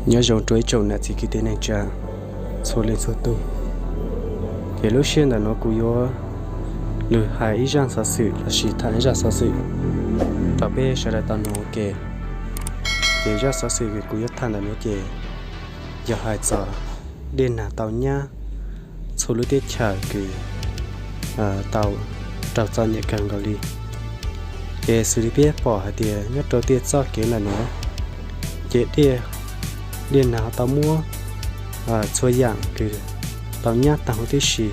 Nyob zoo rau ib tsoom nam txiv kwv tij neej tsa txhua leej txhua tus. Ces lub sij hawm ntawm no kuv yuav lug hais ib zaj xov xwm lossis tham ib zaj xov xwm rau peb sawv daws tau noog ua ke. Ces zaj xov xwm kuv yuav tham ntawm no ces yog hais txog dej nag tau nyab txhua lub teb chaws kws tau raug txom nyem kawg nkaus li. Ces xws li peb pom hais tias nyob rau tej txoj kev ntawm no ces dej, dej nag tau muab txhua yaam kws tau nyab taag huv tib si,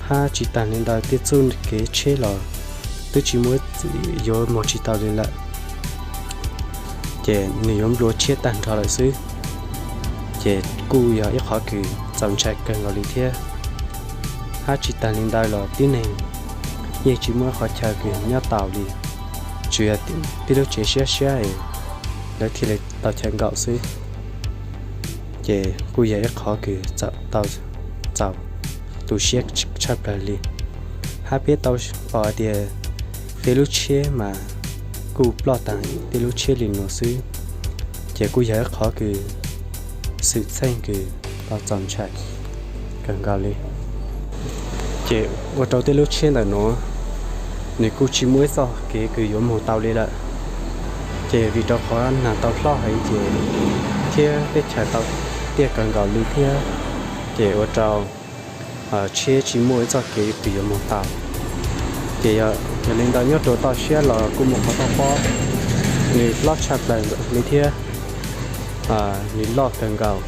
hab tsis taag li ntawd tej txuj kev tsheb los twb tsis muaj, yuav moog tsis tau li lawm. Ces nws yuav nplua tshiab taag nrho lawm xwb. Ces kuj yog ib qhov kws txaus ntshai kawg nkaus li thiab. Hab tsis taag li ntawd los tib neeg yeej tsis muaj ib qhov chaw kws nyob tau li, tsuas yog tib lub tsev siab siab lawv thiaj li tau chaw nkaum xwb. Ces kuj yog ib qhov kws txaus tu siab tshaj plawg li. Hab peb tau pom tias tej lub tsheb mas kuj ploj taag tej lub tsheb li no xwb. Ces kuj yog ib qhov kws xwm txheej kws tau txaus ntshai kawg nkaus li. Ces ua rau tej lub tsheb ntawm no nws kuj tsis muaj ib txoj kev kws yuav moog tau li lawm. Ces vim rau qhov nag tau hlob heev ces thiab teb chaws tau tiaj kawg nkaus li thiab, ces ua rau tsheb tsis muaj ib txoj kev kws yuav moog tau. Ces yog li ntawd nyob rau toj siab los kuj muaj qhov toj pob, nws hlob tshaj plawg li thiab, nws loj kawg nkaus.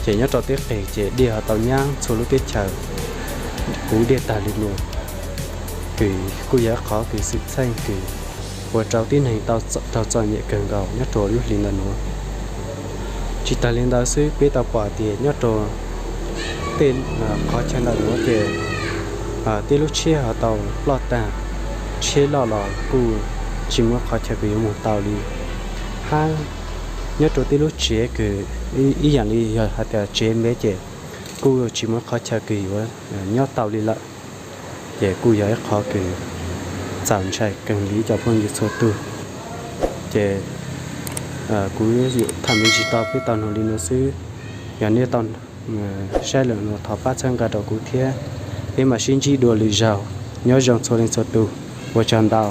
Ces nyob rau teb qeeg ces dej ho tau nyab txhua lub teb chaws, puv dej tag li no, kws kuj yog ib qhov kws xwm txheej kws ua rau tib neeg tau raug txom nyem kawg nkaus nyob rau lub hli ntawm no. Tsis taag li ntawd xwb, peb tau pom tias nyob rau tej qhov chaw ntawm no ces tej lub tsheb ho tau ploj taag, tsheb loj los kuj tsis muaj qhov chaw kws yuav moog tau li. Hab nyob rau tej lub tsev kws ib yaam li yog hais tias tsev ntev ces kuj tsis muaj qhov chaw kws yuav nyob tau li lawm. Ces kuj yog ib qhov kws txaus ntshai kawg li cov phooj ywg txhua tug. Ces kuv yuav tham me ntsis tau peb tau noog li no xwb. Yog nej tau saib lawm no thov pab txhawb nqa rau kuv thiab. Peb mam sib ntsib dua lwm zaug. Nyob zoo txhua leej txhua tug. Ua tsaug ntau.